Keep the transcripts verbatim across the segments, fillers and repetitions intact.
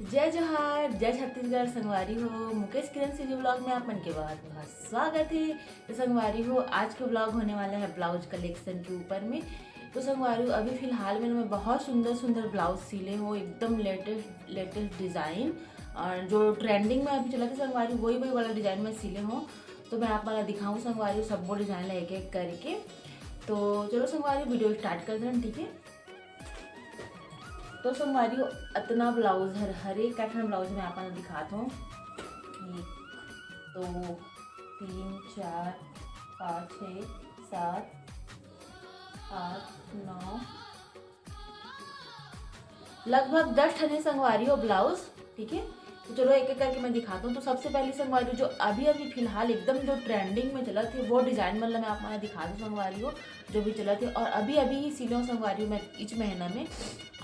जय जोहार, जय छत्तीसगढ़ संगवारी हो। मुकेश किरण सीजी ब्लॉग में आप मन के बहुत बहुत स्वागत है। तो संगवारी हो, आज के ब्लॉग होने वाला है ब्लाउज कलेक्शन के ऊपर में। तो संगवारी हो, अभी फिलहाल में मैं बहुत सुंदर सुंदर ब्लाउज सिले हो, एकदम लेटेस्ट लेटेस्ट डिज़ाइन, और जो ट्रेंडिंग में अभी चला था संगवारी, वही वही वाला डिज़ाइन में सिले हो। तो मैं आप मन ला दिखाऊँ संगवारी हो, सबो डिज़ाइन ला एक एक करके। तो चलो संगवारी, वीडियो स्टार्ट कर दें, ठीक है। तो संगवारी हो, अतना ब्लाउज हर हर एक पैटर्न ब्लाउज में आप मन ला दिखात हूँ। एक, दो, तीन, चार, पाँच, छः, सात, आठ, नौ, लगभग दस ठन हे संगवारी हो ब्लाउज, ठीक है। तो चलो एक एक करके मैं दिखाता हूँ। तो सबसे पहले संगवारी हो, जो अभी अभी फिलहाल एकदम जो ट्रेंडिंग में चलत हे, वो डिज़ाइन मन ला मैं आप मन ला दिखा दूँ संगवारी हो, जो भी चलत हे। और अभी अभी ही सिले हो संगवारी हो, मैं इच महीना में,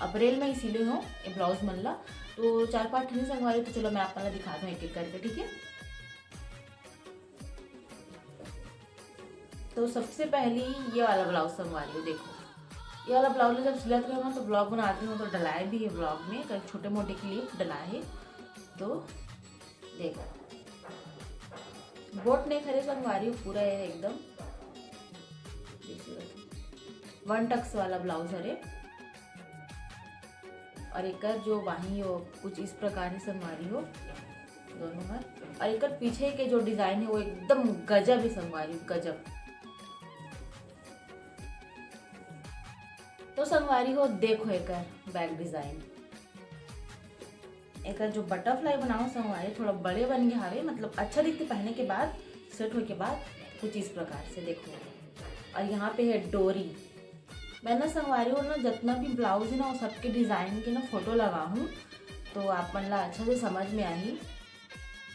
अप्रैल में ही सिले हो ये ब्लाउज मन ला। तो चार पाँच ठन हे संगवारी हो, तो चलो मैं आप मन ला दिखा दूँ एक एक करके, ठीक है। तो सबसे पहली ये वाला ब्लाउज संगवारी हो, देखो, ये वाला ब्लाउज ला जब सिलत रहे हो ना, तो ब्लॉग बनात रहे हो, तो डलाए भी है ब्लॉग में, कई छोटे मोटे क्लिप डलाए है। तो देखो, बोट नेक हरे संगवारी हो, पूरा है एकदम वन टक्स वाला ब्लाउज हरे। और एकर जो बाही हो, कुछ इस प्रकार हे संगवारी हो, दोनों हर। और एकर पीछे के जो डिज़ाइन है, वो एकदम गजब है संगवारी हो, गजब। तो संगवारी हो, देखो एकर बैक डिज़ाइन, एकर जो बटरफ्लाई बनाओ संगवारी, थोड़ा बड़े बन गए हवे, मतलब अच्छा दिखते पहने के बाद, सेट होए के बाद कुछ इस प्रकार से देखो। और यहाँ पे है डोरी। मैं ना संगवारी हो ना, जितना भी ब्लाउज है ना, वो सबके डिज़ाइन के ना फोटो लगा हूँ, तो आप मन ला अच्छा से समझ में आही।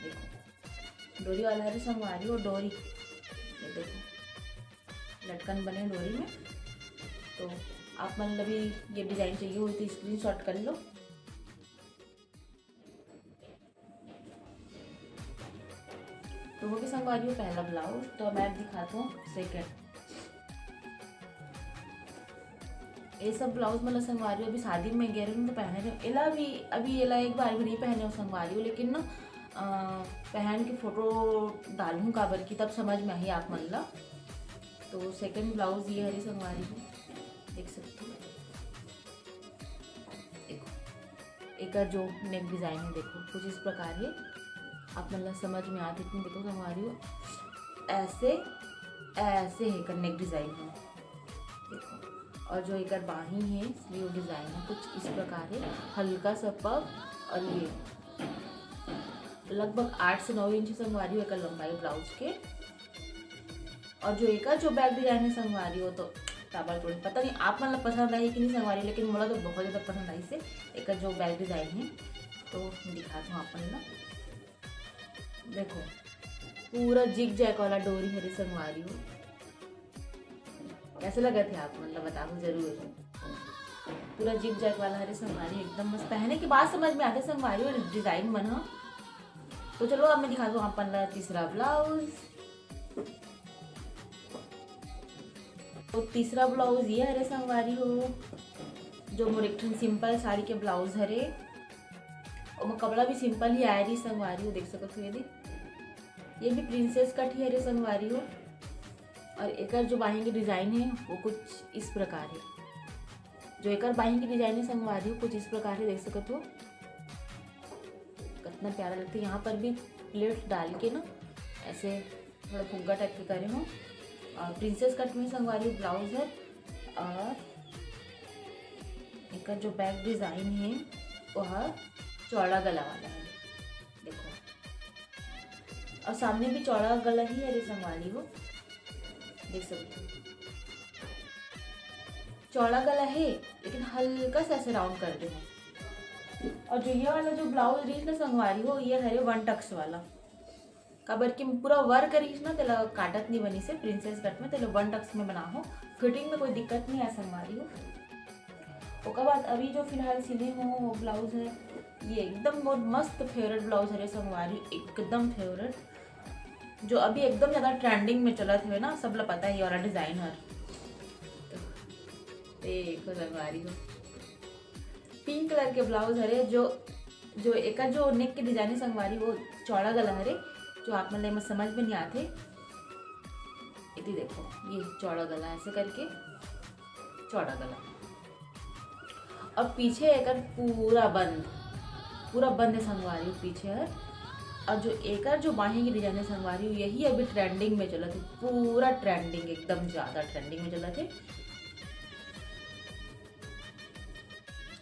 देखो, डोरी वाला हरे संगवारी हो, डोरी, ये देखो, लटकन बने डोरी में। तो आप मन ला भी ये डिज़ाइन चाहिए हो तो स्क्रीनशॉट कर लो। तो हो गया संगवारी हो पहला ब्लाउज। तो मैं अब दिखाता हूँ सेकंड। ये सब ब्लाउज मन ला संगवारी हो अभी शादी में गए रहे तो पहने रहे। एला भी, अभी एला एक बार भी नहीं पहने हो संगवारी हो, लेकिन ना, अ, पहन के फोटो डालूँ काबर कि तब समझ में आही आप मन ला। तो सेकंड ब्लाउज ये हरे संगवारी हो, देख सकते हो। देखो, एकर जो नेक डिज़ाइन है, देखो, कुछ इस प्रकार है। आप मन ला समझ में आत हे कि नहीं, देखो, संगवारी हो, ऐसे, ऐसे है एकर नेक डिज़ाइन है, देखो। और जो एकर बाही है, स्लीव डिज़ाइन है, कुछ इस प्रकार है, हल्का सा पफ। और ये लगभग आठ से नौ इंच संगवारी हो एकर लंबाई ब्लाउज के। और जो एकर जो बैक डिज़ाइन है संगवारी हो, तो ताबड़तोड़, पता नहीं आप मन ला पसंद आई कि नहीं संगवारी, लेकिन मोला तो बहुत ज़्यादा पसंद आई से एकर जो बैक डिज़ाइन है। तो दिखात हूँ आप मन ला, देखो, पूरा जिग जैग वाला डोरी हरे संगवारी हो। कैसे लगत हे आप मन ला बताहू जरूर। पूरा जिग जैग वाला हरे संगवारी, एकदम मस्त। पहने के बाद समझ में आथे संगवारी हो डिज़ाइन मन ह। तो चलो अब मैं दिखा दूँ आप मन ला तीसरा ब्लाउज। तो तीसरा ब्लाउज ये हरे संगवारी हो, जो मोर एक ठन सिंपल साड़ी के ब्लाउज हरे, ओमा कपड़ा भी सिंपल ही आए रही संगवारी हो, देख सकत हो ये दे। ये भी प्रिंसेस कट ही हरे संगवारी हो। और एकर जो बाही के डिज़ाइन है वो कुछ इस प्रकार है। जो एकर बाही के डिज़ाइन है संगवारी हो, कुछ इस प्रकार है, देख सकत हो। कितना प्यारा लगता है। यहाँ पर भी प्लेट्स डाल के ना ऐसे थोड़ा फुग्गा टाइप के करे हूँ। और प्रिंसेस कट में संगवारी ब्लाउज है। और एकर जो बैक डिज़ाइन है वो ह चौड़ा गला वाला है, देखो। और सामने भी चौड़ा गला ही हरे संगवारी हो, देख सकते हो। चौड़ा गला है, लेकिन हल्का सा ऐसे राउंड कर दे हो। और जो ये वाला जो ब्लाउज रहीस ना संगवारी हो, ये हरे वन टक्स वाला, काबर कि पूरा वर्क रहीस ना, तेला काटत नहीं बनी से प्रिंसेस कट में, तेला वन टक्स में बना हो। फिटिंग में कोई दिक्कत नहीं आ संगवारी हो। ओकर बाद अभी जो फिलहाल सिले हो वो ब्लाउज है, ये एकदम बहुत मस्त फेवरेट ब्लाउज हरे संगवारी, एकदम फेवरेट। जो अभी एकदम ज़्यादा ट्रेंडिंग में चलत हवे ना, सब ला पता है ये वाला डिज़ाइन हर। तो देखो संगवारी हो, पिंक कलर के ब्लाउज हरे, जो जो एकर जो नेक के डिजाइन हे संगवारी, वो चौड़ा गला हरे, जो आप मन ला एमा समझ में नहीं आथे। इति देखो, ये चौड़ा गला ऐसे करके चौड़ा गला, और पीछे एकर पूरा बंद, पूरा बंद हे संगवारी पीछे हर। और जो एकर जो बाही के डिजाइन हे संगवारी, यही अभी ट्रेंडिंग में चलत हे, पूरा ट्रेंडिंग, एकदम ज्यादा ट्रेंडिंग में चलत हे।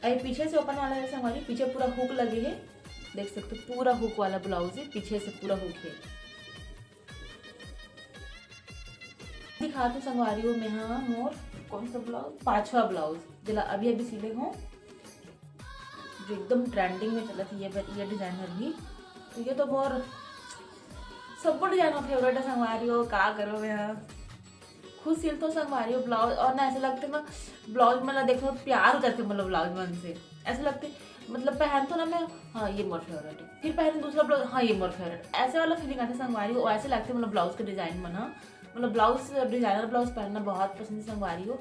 अरे पीछे से ओपन वाला हे संगवारी, पीछे पूरा हुक लगे हे, देख सकते हो, पूरा हुक वाला ब्लाउज हे, पीछे से पूरा हुक हे। दिखात हूँ संगवारी हो, मैं हा मोर कौन सा ब्लाउज, पांचवा ब्लाउज, जेला अभी अभी सिले हूँ, जो एकदम ट्रेंडिंग में चलत हे ये, ये डिजाइन हर भी। तो ये तो मोर सबको डिजाइन में फेवरेट हे संगवारी हो, का करो मैं हा खुद सिलथों संगवारी हो ब्लाउज, और ना ऐसे लगथे ना, ब्लाउज मन ला देखो प्यार हो जाथे, मतलब ब्लाउज मन से ऐसे लगथे, मतलब पहनथों ना मैं, हाँ ये मोर फेवरेट हे, फिर पहनथों दूसरा ब्लाउज, हाँ ये मोर फेवरेट, ऐसे वाला फीलिंग आथे संगवारी हो। ऐसे लगथे मतलब ब्लाउज के डिजाइन मन हा, मतलब ब्लाउज, डिजाइनर ब्लाउज पहनना बहुत पसंद हे संगवारी हो।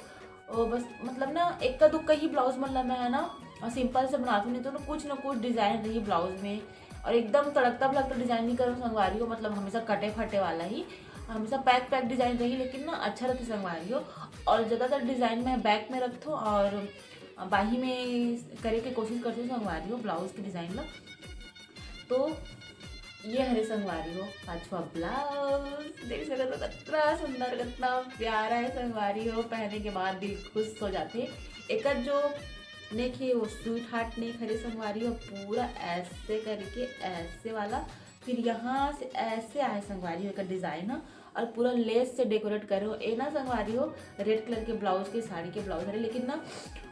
और बस मतलब ना एक्का दुक्का ही ब्लाउज मन ला मैं हा ना सिंपल से बनाथों, नहीं तो ना कुछ ना कुछ डिजाइन रही ब्लाउज में, और एकदम तड़कता भड़कता डिजाइन नहीं करूँ संगवारी हो, मतलब हमेशा कटे फटे वाला ही, हमेशा पैक पैक डिजाइन रही, लेकिन ना अच्छा रहिथे संगवारी हो। और ज़्यादातर डिजाइन मैं बैक में रखथों और बाही में करे के कोशिश करथों संगवारी हो ब्लाउज के डिजाइन ला। तो ये हरे संगवारी हो पांचवा ब्लाउज, देख सकत हो कितना सुंदर, कितना प्यारा हे संगवारी हो। पहने के बाद दिल खुश हो जाथे। एकर जो नेक हे वो स्वीट हार्ट नेक हरे संगवारी हो, पूरा ऐसे करके ऐसे वाला, फिर यहाँ से ऐसे आए संगवारी हो एकर डिजाइन ह, और पूरा लेस से डेकोरेट करे हो। ए ना संगवारी हो रेड कलर के ब्लाउज के, साड़ी के ब्लाउज हरे, लेकिन ना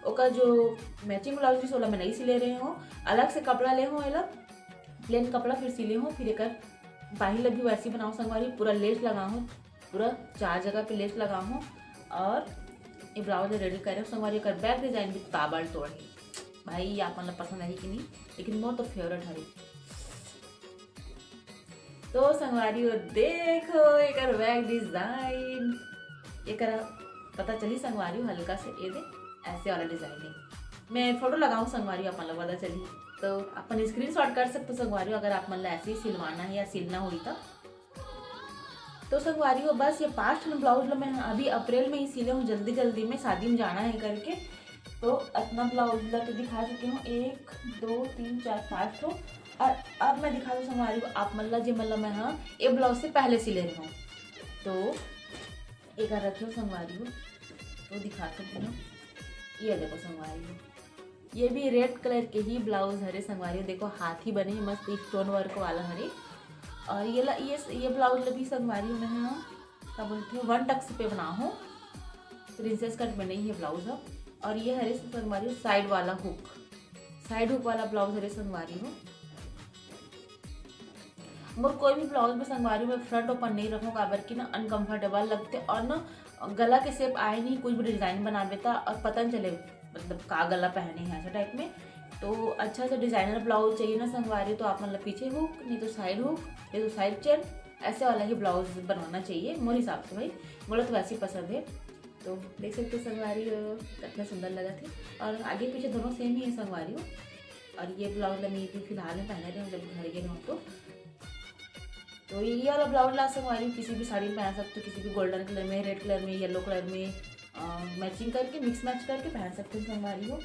ओकर जो मैचिंग ब्लाउज रहिस ओला मैं नहीं सिले रहे हूँ, अलग से कपड़ा ले हूँ, एला प्लेन कपड़ा फिर सिले हूँ, फिर एकर बाही ला भी वैसे ही बनाऊँ संगवारी, पूरा लेस लगाऊँ, पूरा चार जगह पे लेस लगाऊँ और ये ब्लाउज रेडी करे हूँ संगवारी। एकर बैक डिजाइन भी ताबड़तोड़ हे भाई, आप मन ला पसंद आही कि नहीं, लेकिन मोर तो फेवरेट हरे। तो संगवारी हो देखो एकर बैक डिजाइन, एकर पता चली संगवारी हो हल्का से, ये दे ऐसे वाला डिजाइन हे। मैं फोटो लगाऊँ संगवारी हो, आप मन ला पता चली। तो अपन स्क्रीनशॉट कर सकते हो संगवारी हो, अगर आप मन ला ऐसे ही सिलवाना हे या सिलना होही तो। तो संगवारी हो बस ये पाँच ठन ब्लाउज ला मैं अभी अप्रैल में ही सिले हूँ, जल्दी जल्दी में, शादी में जाना हे करके। तो अतना ब्लाउज ला तो दिखा चुकी हूँ, एक, दो, तीन, चार, पाँच ठो। और अब मैं दिखा दूँ संगवारी हो आप मन ला, जे मन ला मैं हा ये ब्लाउज से पहले सिले रहे हूँ। तो एक रखे हो संगवारी हो, तो दिखा सकती हूँ। ये देखो संगवारी हो, ये भी रेड कलर के ही ब्लाउज हरे संगवारी हो। देखो हाथी बने हे, मस्त स्टोन वर्क वाला हरे। और ये ला, ये, ये ब्लाउज ला भी संगवारी हो मैं हा, का बोलथे, वन टक्स पे बना हूँ, प्रिंसेस कट में नहीं हे ब्लाउज ह। और ये हरे संगवारी हो साइड वाला हुक, साइड हुक वाला ब्लाउज हरे संगवारी हो। मोर कोई भी ब्लाउज में संगवारी हो मैं फ्रंट ओपन नहीं रखूँ, काबर कि ना अनकंफर्टेबल लगथे और ना गला के शेप आए नहीं, कुछ भी डिजाइन बनाबे त और पता नहीं चले मतलब का गला पहने हे ऐसा टाइप में। तो अच्छा सा डिजाइनर ब्लाउज चाहिए ना संगवारी, तो आप मन ला पीछे हुक, नहीं तो साइड हुक, नहीं तो साइड चेन, ऐसे वाला ही ब्लाउज बनवाना चाहिए मोर हिसाब से भाई, मोला तो वैसे ही पसंद हे। तो देख सकते हो संगवारी हो कितना सुंदर लगथे, और आगे पीछे दोनों सेम ही हे संगवारी हो। और ये ब्लाउज ला मैं भी फिलहाल में पहने रहे हूँ जब घर गए रहूँ तो। तो ये वाला ब्लाउज ला संगवारी हो किसी भी साड़ी में पहन सकते हो, किसी भी गोल्डन कलर में, रेड कलर में, येलो कलर में, मैचिंग करके, मिक्स मैच करके पहन सकते हो संगवारी हो।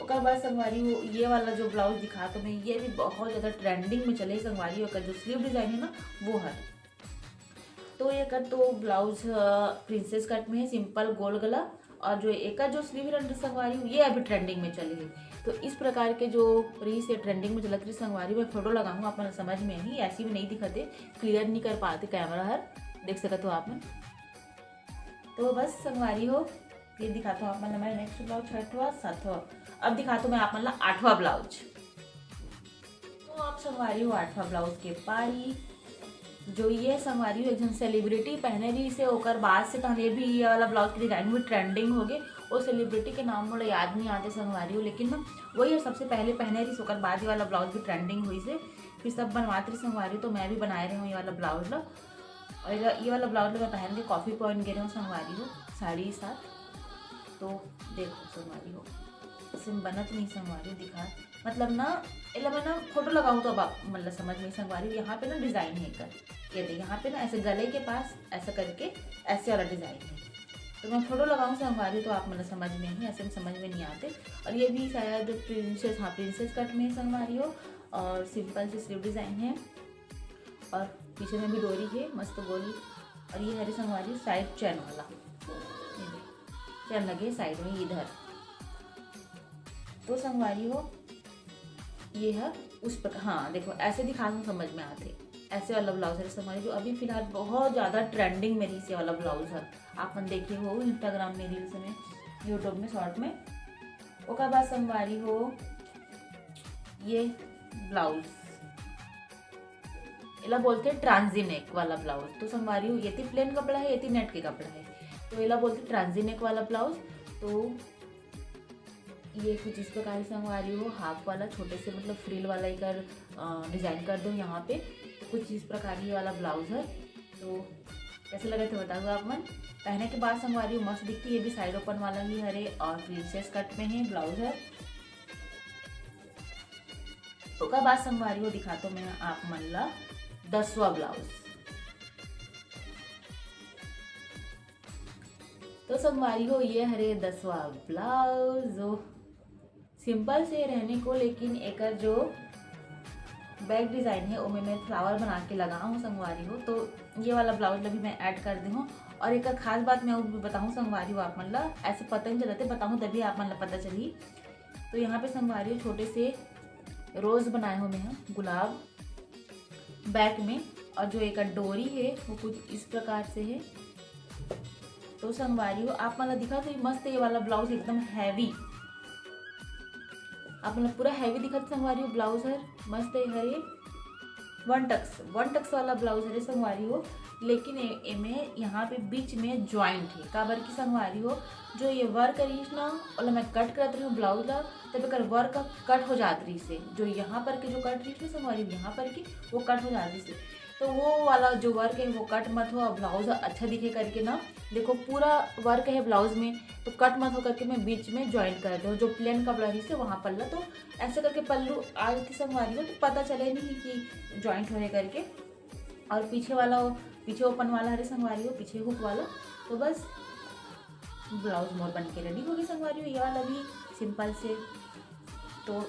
ओकर बाद संगवारी हो ये वाला जो ब्लाउज दिखात हूँ मैं, ये भी बहुत ज़्यादा ट्रेंडिंग में चले हे संगवारी हो, एकर जो स्लीव डिजाइन हे ना वो हर। तो एकर तो ब्लाउज प्रिंसेस कट में हे, सिंपल गोल गला, और जो एकर जो स्लीव रहिस संगवारी हो ये अभी ट्रेंडिंग में चले हे। तो इस प्रकार के जो रहिस हे ट्रेंडिंग में चलत रहिस संगवारी हो, मैं फोटो लगाहूँ आप मन समझ में आही, ऐसे भी नहीं दिखत हे, क्लियर नहीं कर पाथे कैमरा हर, देख सकत हो आप मन। तो बस संगवारी हो, ये दिखात हूँ आप मन ला मैं नेक्स्ट ब्लाउज, छठवा, सातवा। अब दिखात हूँ मैं आप मन ला आठवां ब्लाउज। तो अब संगवारी हो आठवां ब्लाउज के पारी, जो ये संगवारी हो एक झन सेलिब्रिटी पहने रहिस हे, ओकर बाद से तहन ये भी, ये वाला ब्लाउज के डिजाइन भी ट्रेंडिंग हो गे। वो सेलिब्रिटी के नाम मोला याद नहीं आते संगवारी हो, लेकिन ना वही सबसे पहले पहने रहिस, ओकर बाद ये वाला ब्लाउज भी ट्रेंडिंग होइस हे। फिर सब बनवात रहिस संगवारी हो, तो मैं भी बनाए रहे हूँ ये वाला ब्लाउज ला। और ये, ये वाला ब्लाउज ला मैं पहन के कॉफी पॉइंट गे रहे हूँ संगवारी हो साड़ी के साथ। तो देखो संगवारी हो, ऐसे में बनत नहीं संगवारी हो, दिखा मतलब ना, एला मैं ना फोटो लगाऊँ तो अब आप मन ला समझ में संगवारी हो। यहाँ पे ना डिजाइन है कर, ये दे, यहाँ पे ना ऐसे गले के पास ऐसा करके ऐसे वाला डिजाइन है। तो मैं फोटो लगाऊँ संगवारी हो तो आप मन ला समझ में ही, ऐसे में समझ में नहीं आते। और ये भी शायद प्रिंसेस, हाँ, प्रिंसेस कट में है संगवारी हो, और सिंपल से स्लीव डिजाइन है। और पीछे में भी डोरी है मस्त गोल। और ये हरे संगवारी साइड चेन वाला, चेन लगे साइड में इधर। तो संगवारी हो, ये है उस पर, हाँ देखो, ऐसे दिखा दूँ समझ में आते। ऐसे वाला ब्लाउज है संगवारी, जो अभी फिलहाल बहुत ज़्यादा ट्रेंडिंग में रहिस, ये वाला ब्लाउज है। आप मन देखे हो इंस्टाग्राम में, रील्स में, यूट्यूब में, शॉर्ट में। ओकर बाद संगवारी हो, ये ब्लाउज, एला बोलथे ट्रांजी नेक वाला ब्लाउज। तो संगवारी हो, ये ती प्लेन कपड़ा है, ये ती नेट के कपड़ा है, तो एला बोलथे ट्रांजी नेक वाला ब्लाउज। तो ये कुछ इस प्रकार ही संगवारी हो, हाफ वाला छोटे से, मतलब फ्रिल वाला एकर डिजाइन कर दो यहाँ पे। तो कुछ इस प्रकार ही वाला ब्लाउज है। तो कैसे लगे थे बताओ आप मन। पहने के बाद संगवारी हो मस्त दिखती, ये भी साइड ओपन वाला ही हरे और प्रिंसेस कट में है ब्लाउज है। ओकर बाद संगवारी हो दिखातो मैं आप मन ला दसवाँ ब्लाउज। तो संगवारी हो, ये हरे दसवाँ ब्लाउज, जो सिंपल से रहने को, लेकिन एकर जो बैक डिजाइन है, ओमे मैं फ्लावर बना के लगा हूँ संगवारी हो। तो ये वाला ब्लाउज ला भी मैं ऐड कर दे हूँ। और एक खास बात मैं अउ बताऊँ संगवारी हो आप मन ला, ऐसे पता नहीं चलते, बताऊँ तभी आप मन ला पता चली। तो यहाँ पे संगवारी हो छोटे से रोज बनाए हो मैं ह गुलाब बैक में, और जो एक डोरी है वो कुछ इस प्रकार से है। तो संगवारी हो आप मन ला दिखा तो मस्त ये वाला ब्लाउज एकदम हैवी, आप मन ला पूरा हैवी दिखत संगवारी हो। ब्लाउज हर मस्त है, हरे वन टक्स, वन टक्स वाला ब्लाउज हरे संगवारी हो। लेकिन ए-, एमे यहाँ पे बीच में ज्वाइंट है, काबर की संगवारी हो जो ये वर्क रहिस ना, ओला मैं कट करत रही हूँ ब्लाउज ला, तब एकर वर्क कट हो जात रहिस हे। जो यहाँ पर के जो कट रहिस ना संगवारी, यहाँ पर के वो कट हो जात रहिस हे। तो वो वाला जो वर्क है वो कट मत हो, और ब्लाउज अच्छा दिखे करके ना, देखो पूरा वर्क है ब्लाउज में, तो कट मत हो करके मैं बीच में ज्वाइंट कर देती हूँ। जो प्लेन कपड़ा रहिस हे वहाँ पर ला, तो ऐसे करके पल्लू आ जाती संगवारी हो, तो पता चले नहीं कि ज्वाइंट हो रहे करके। और पीछे वाला, पीछे ओपन वाला हरे संगवारी हो, पीछे हुक वाला, तो बस ब्लाउज मोर बन के रेडी हो गई संगवारी हो। ये वाला भी सिंपल से। तो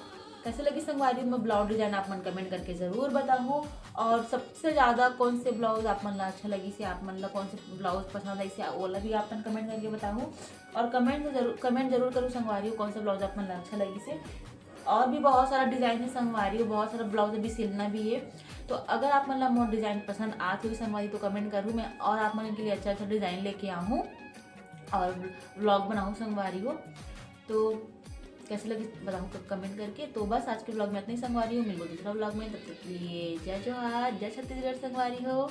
कैसे लगी संगवारी हो मोर ब्लाउज डिजाइन, आप मन कमेंट करके जरूर बताओ। और सबसे ज्यादा कौन से ब्लाउज आप मन ला अच्छा लगिस हे, आप मन ला कौन से ब्लाउज पसंद आइस हे, ओला भी आप मन कमेंट करके बताओ। और कमेंट में जरूर, कमेंट जरूर करो संगवारी हो, कौन सा ब्लाउज आप मन ला अच्छा लगिस हे। और भी बहुत सारा डिजाइन है संगवारी हो, बहुत सारा ब्लाउज अभी सिलना भी है। तो अगर आप मन ला मोर डिजाइन पसंद आत होही संगवारी, तो कमेंट करूँ मैं, और आप मन के लिए अच्छा अच्छा डिजाइन लेके आऊँ और व्लॉग बनाऊँ संगवारी हो। तो कैसे लगे बताओ क-, कमेंट करके। तो बस आज के व्लॉग में इतना ही संगवारी हो, मिलबो दूसरा व्लॉग में, तब तक के लिए जय जोहार, जय छत्तीसगढ़ संगवारी हो।